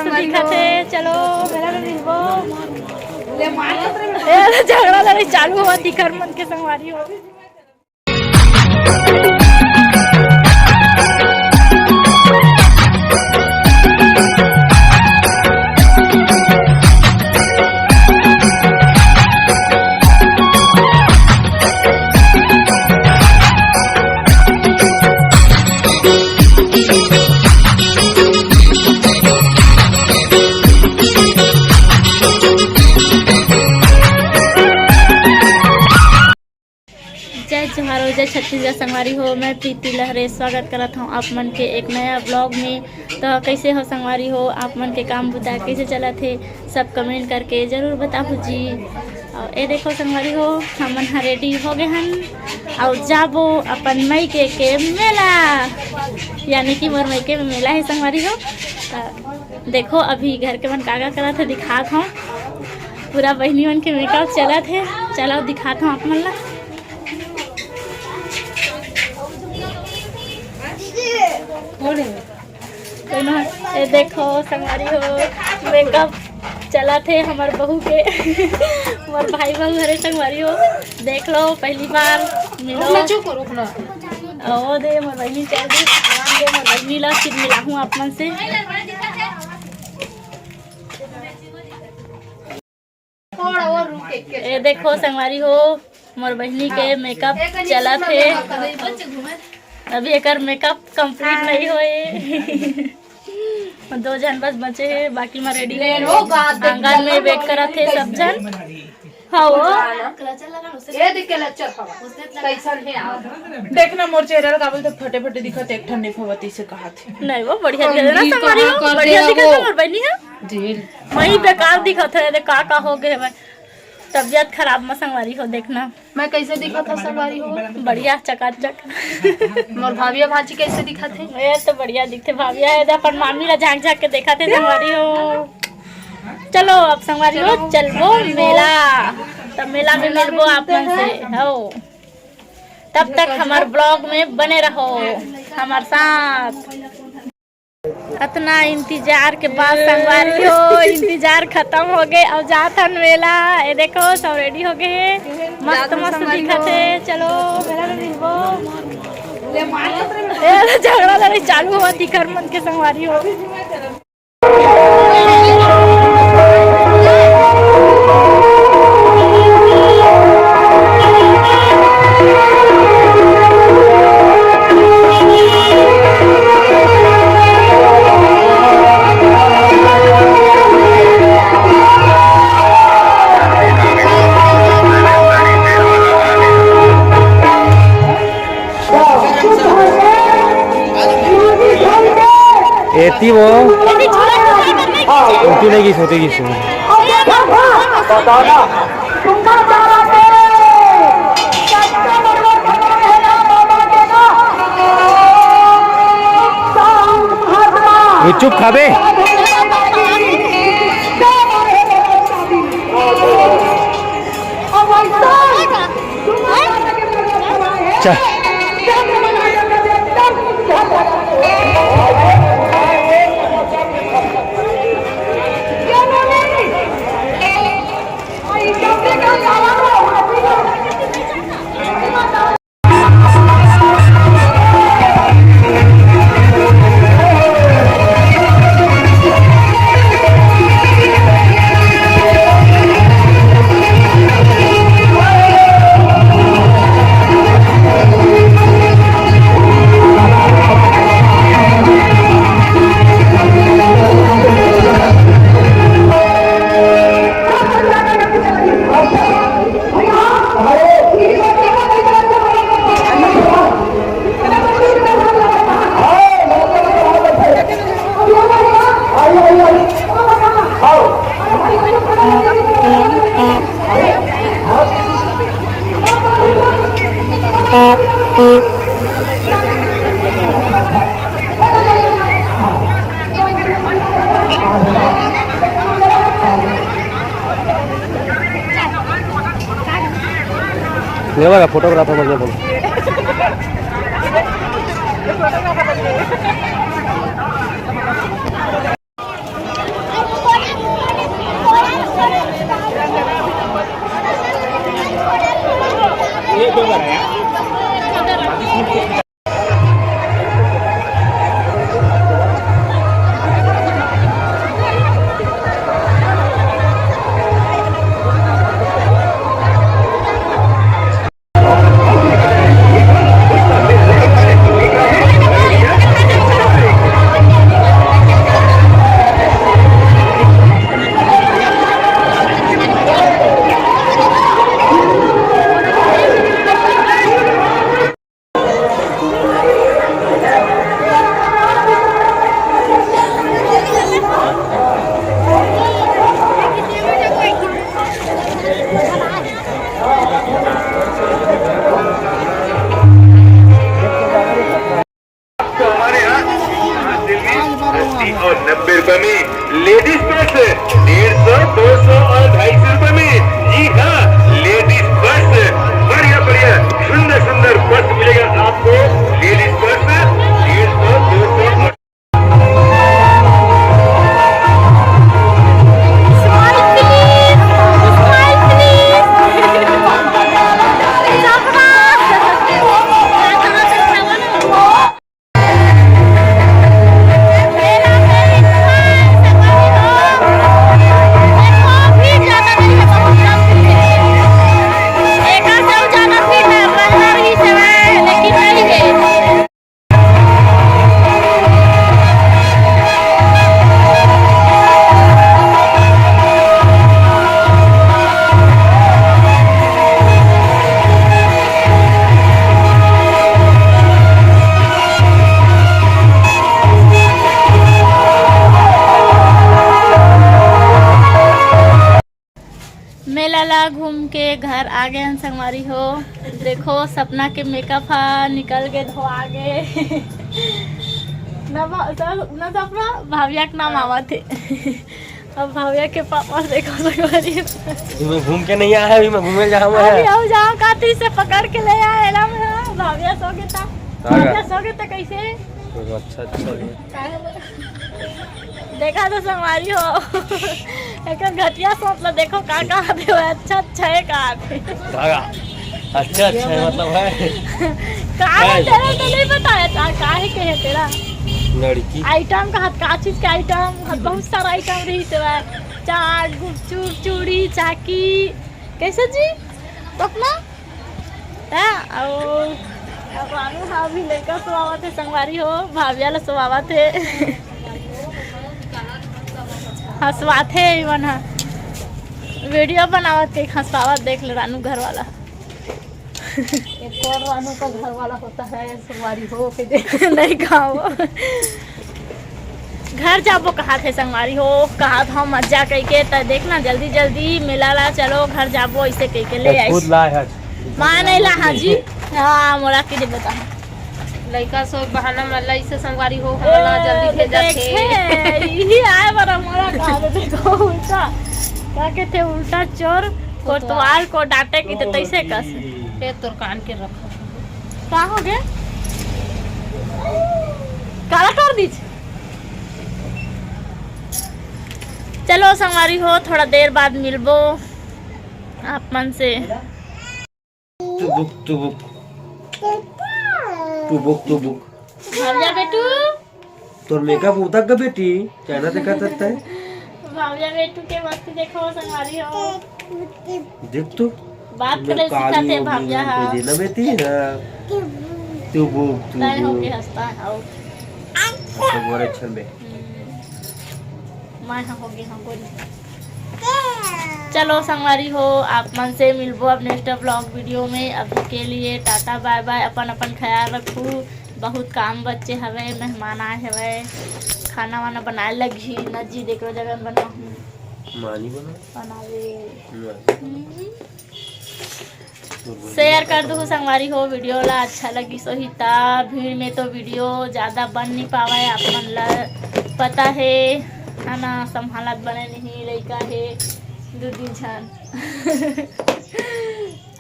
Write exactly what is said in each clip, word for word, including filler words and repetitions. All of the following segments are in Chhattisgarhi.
दिखत हे, चलो मेला में मिलबो। ए, झगड़ा लड़ाई चालू होवत हे घर मन के संगवारी हो। जय जोहार हो, जय छत्तीसगढ़ संगवारी हो। मैं प्रीति लहरे स्वागत करत हूँ आप मन के एक नया ब्लॉग में। तो कैसे हो संगवारी हो, आप मन के काम बुता कैसे चलत हे, सब कमेंट करके जरूर बताहू जी। और ये देखो संगवारी हो, हमन ह रेडी हो गए हन और जाबो अपन मइके के मेला, यानी कि मोर मइके में मेला हे संगवारी हो। तो देखो अभी घर के मन का का करत हे, दिखात हूँ। पूरा बहिनी मन के मेकअप चलत हे, चलो दिखात हूँ आप मन ला। कोनो, ये देखो संगवारी हो, मेकअप चलत हे हमर बहू के। मोर भाई बहू हरे संगवारी हो, देख लो पहली बार मिलो। रुकना, चुप, रुकना। ओ दे मोर बहिनी चल दी, आराम दे मोर बहिनी ला, फिर मिलाहूँ आप मन से। थोड़ा और रुक, एक, एक। ये देखो संगवारी हो, मोर बहिनी के मेकअप चलत हे। अभी एकर मेकअप कंप्लीट नहीं होए। दो झन बस बचे हे, बाकी मा रेडी हो। आंगन में वेट करत हे सब झन। हाँ वो। ये देख के लच्चर हवा। कैसन है आप? देखना मोर चेहरा ला काबल तो फटे फटे दिखत, एक ठन नहीं फवत इसे कहत हे। नहीं वो बढ़िया दिखत हे ना संगवारी हो, बढ़िया दिखत हे मोर बहिनी है। जी। वही बेकार दिखत हे, अरे का का हो गए भाई, तबियत खराब मा संगवारी हो। देखना मैं कैसे दिखत हूँ संगवारी हो? बढ़िया चकाचक। मोर भाभिया भांची कैसे दिखत हे? ये तो बढ़िया दिखथे भाभिया, ये अपन मामी ला झांक झांक के देखत हे संगवारी हो। चलो अब संगवारी हो चलबो मेला, तब मेला में मिलबो आप मन से हो। तब तक हमार ब्लॉग में बने रहो हमार साथ। अतना इंतजार के बाद संगवारी हो, इंतजार खत्म हो गए। अब जात हन मेला। ये देखो सब रेडी हो गए हे, मस्त मस्त दिखत हे। चलो मेला में मिलबो। ए, झगड़ा लड़ाई चालू होवत हे घर मन के संगवारी हो। एती वो। एती नहीं गिस, होती गिस। वो चुप खाबे। चल। ये वाला फोटोग्राफर बढ़िया बोल। लेडीज पर्स डेढ़ सौ, दो सौ और ढाई सौ रुपए में। जी हाँ, लेडीज पर्स, बढ़िया बढ़िया, सुंदर सुंदर पर्स मिलेगा आपको। लेडीज पर्स डेढ़ सौ, दो सौ और मेला ला घूम के घर आ गए हन संगवारी हो। देखो, सपना के मेकअप हा निकल के धोआ गे। ना भा-, ना सपना, भाविया के नाम आवत हे। अब भाविया के पापा देखो संगवारी हो। अभी मैं घूम के नहीं आया, अभी मैं घूमे जहाँ मैं अभी है। आओ जहाँ काती से पकड़ के ले आए ला मैं, भाविया सो के था। भाविया सो के था कैसे? अच्छा, अच्छा। देखा तो संगवारी हो, एकर घटिया सोच ला देखो का का दे, अच्छा अच्छा है का दे। धागा। अच्छा, अच्छा है, मतलब है। का है। तेरा तो नहीं पता है, का, का है, के है तेरा? लड़की। आइटम का हाथ, का चीज के आइटम? हाथ बहुत सारा आइटम रही तेरा। चाट, गुपचुप, चूड़ी, चाकी। कैसे जी? सपना? ता, अउ, अउ रानू हा अभी लइका सुवावत हे, संगवारी हो, भाविया ला सुवावत हे। हंसवात हे इवन हा। वीडियो बनावत के हंसवावत, देख ले रानू घर वाला। एक और रानू का घर वाला होता है, संगवारी हो के दे। नहीं खाओ। घर जाबो कहात हे संगवारी हो, कहात हंव मत जा कहिके, त देखना जल्दी जल्दी मेला ला चलो घर जाबो ऐसे कहिके ले आइस। खुद लाए हस। मां नहीं ला हां जी। हां, मोला के दे बता। लइका सो बहाना में लइसे संगवारी हो, हमला जल्दी भेजा थे। इही आए बर मोला कहा दे, देखो उल्टा। का कहते उल्टा चोर कोतवाल को डांटे की तो तैसे कस। ए तोर कान के रखा। का हो गे? काला कर दीच। चलो संगवारी हो, थोड़ा देर बाद मिलबो आप मन से। टुबुक, टुबुक। टुबुक, टुबुक। भाविया बेटू। तोर मेकअप उतक गे बेटी, चाइना देखा तत्ता है। भाविया बेटू के मस्ती देखो संगवारी हो। देख तो। बात करे सिखाते भाविया हा। दे ना बेटी, हां। टुबुक, टुबुक। तय होके हंसता है, आओ। तो बोरे छन बे। हम्म। मैं हां होगे हां बोली। चलो संगवारी हो, आप मन से मिलबो अब नेक्स्ट व्लॉग वीडियो में। अभी के लिए टाटा बाय बाय, अपन अपन ख्याल रखू। बहुत काम बचे हवे, मेहमान आए हवे, खाना वाना बनाए लगही न जी, देखो जगह बनाहूं। मानी बना। बनावे। मानी। हम्म। शेयर कर दू संगवारी हो वीडियो ला, अच्छा लगिस होही ता। भीड़ में तो वीडियो ज्यादा बन नहीं पावे, आप मन ला पता है, है ना, संभालत बने नहीं, लइका है दू तीन झन।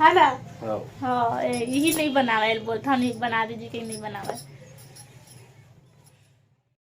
है ना? हां। हां, ए, यही नहीं बनावे, बोलता नहीं बना दीजिए कि नहीं बनावे।